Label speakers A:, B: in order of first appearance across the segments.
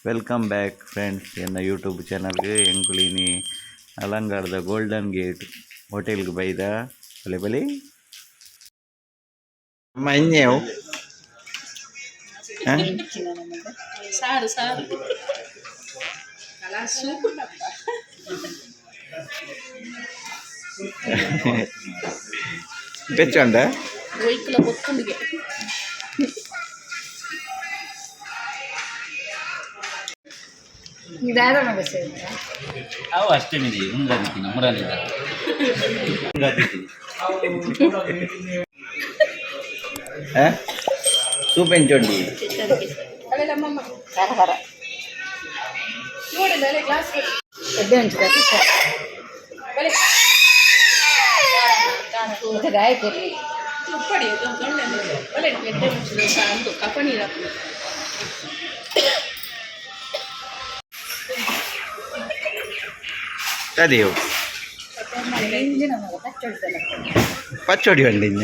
A: Welcome back friends. ಎನ್ನ YouTube ಚಾನಲ್ಗೆ. ಎಂಕುಲಿನಿ ಅಲಂಗಾರದ golden gate ಹೋಟೆಲ್ಗೆ ಬೈದ. ಬಲೆ ಬಲೆ ಅಮ್ಮ, ಎಂಜೆವು? ಹಾಂ.
B: ಸಾರು ಸಾರು ಸೂಪ್.
A: ಬೆಚ್ಚುಂಡ.
B: ಒಯ್ಕಲ ಬೊತ್ತುಂಡಿಗೆ.
C: ಅವು ಅಷ್ಟಮಿದೆ ಉಂಗಾದಿತ್ತಿ ನಮ್ಮರಲ್ಲಿದ್ದ ಉಂಗಾದಿತ್ತಿ.
A: ಹಾಂ, ಸೂಪ್ ಎಂಚೊಂಡಿ?
B: ನೋಡಿಲ್ಲ ಗ್ಲಾಸ್. ಉಪ್ಪಡಿ ಒಳ್ಳೆ ಎಡ್ಡೆ ಮುಂಚಿನ ಅಂದು ಕಫ ನೀರು.
A: ತದೇವು ಪಚ್ಚೋಡಿ ಬಂಡಿ ಇಂಜ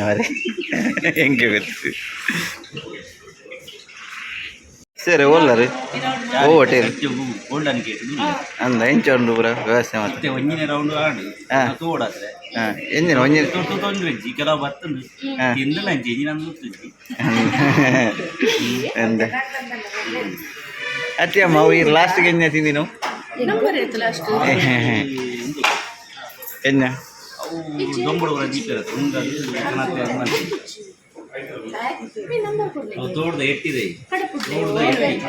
A: ಹೆಂಗೆ ಗೊತ್ತು. ಸರಿ, ಓಲ್ಲರು ಓ ಹೋಟೆಲ್?
C: Golden gate.
A: ಅಂದ, ಎಂಚ ಉಂಡು ಪೂರ ವ್ಯವಸ್ಥೆ ಮಾತ್ರ?
C: ಮತ್ತೆ ಒಂಜಿನ ರೌಂಡ್ ಆಡು. ತೋಡಾದ್ರೆ.
A: ಹಾಂ, ಎಂಜಿನ ಒಂಜಿ?
C: ತೊಟ್ಟು ತೊಂದ್ರೆ ಇಜ್ಜಿ, ಕೆಲವು ಬತ್ತಂದು. ತಿಂದಲ ಅಂಚೆ ಎಂಜಿನ ಗೊತ್ತುಜ್ಜಿ.
A: ಎಂದ ಅತ್ತಿ ಅಮ್ಮ, ಅವು ಈ ಲಾಸ್ಟ್ಗೆ ಎಂಜ ತಿಂದಿನು?
B: ನಂಬರ್ ಇರ್ತಲ್ಲ ಅಷ್ಟು.
C: ಉಂದು.
A: ಎಂಜ?
C: ಅವು ದೊಂಬಡು ಪೂರ ದೀಪ ಉಂಡದು ಕಣತೆ.
B: ನಂಬರ್ ಕೊಡ್ಲಿ.
C: ಅವು ತೋಡ್ದ ಎಟ್ಟಿದೆ.
B: ಕಡಪುಡ್ಲಿ.
C: ತೋಡ್ದ ಎಟ್ಟಿ.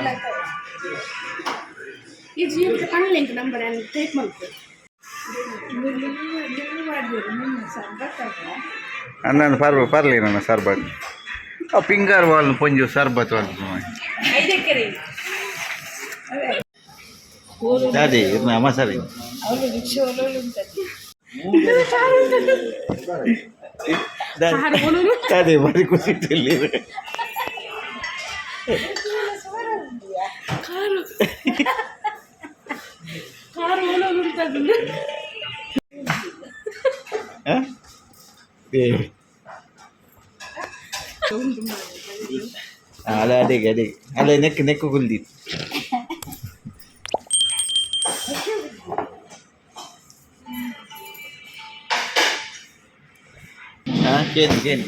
B: ಈ ಜೀವಕ್ಕೆ ಪಣ್ಲಿಂಕ್ ನಂಬರ್ ಟೈಪ್ ಮಲ್ಪು.
A: ಅನ್ನ ಪರ್ಬ ಪರ್ಲಿ ನನ್ನ ಸರ್ಬತ್. ಆ ಪಿಂಗಾರ್ ವಾಲ್ ಪೊಂಜು ಸರ್ಬತ್ ವಾಲ್. ದಾದಿ ಇರ್ನ ಮಸಾಲೆ. ದಾದಿ ಬಾರಿ ಖುಷಿ.
B: ಕಾರು ಕಾರು ಓಲೋಲು ಉಂಟದು.
A: ಹಾಂ. ಅಲ್ಲ, ಅಡಿಗೆ ಅಡಿಗೆ ಅಲ್ಲ, ನೆಕ್ ನೆಕ್ಕು ಕುಲ್ದಿ. ಹಾಂ, ಕೇಳಿ ಕೇಳಿ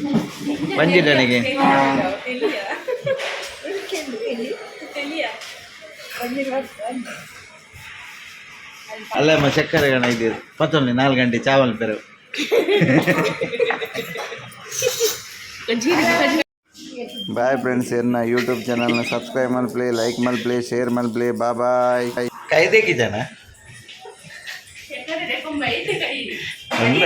A: ಬಂದಿಲ್ಲ ನನಗೆ. ಅಲ್ಲಮ್ಮ, ಚಕ್ಕರೆ ಗಣ ಇದು ಪತ್ತೊಂದು 4 ಗಂಟೆ ಚಾವಲ್ ಪೆರು. Bye friends. ಎನ್ನ ಯೂಟ್ಯೂಬ್ ಚಾನಲ್ನ ಸಬ್ಸ್ಕ್ರೈಬ್ ಮಲ್ಪ್ಲೆ, ಲೈಕ್ ಮಲ್ಪ್ಲೆ, ಶೇರ್ ಮಲ್ಪ್ಲೆ. ಬಾ ಬಾಯ್. ಕೈದೇಕಿ ಜನ.
B: ಕೈ.
A: ಅಲ್ಲ.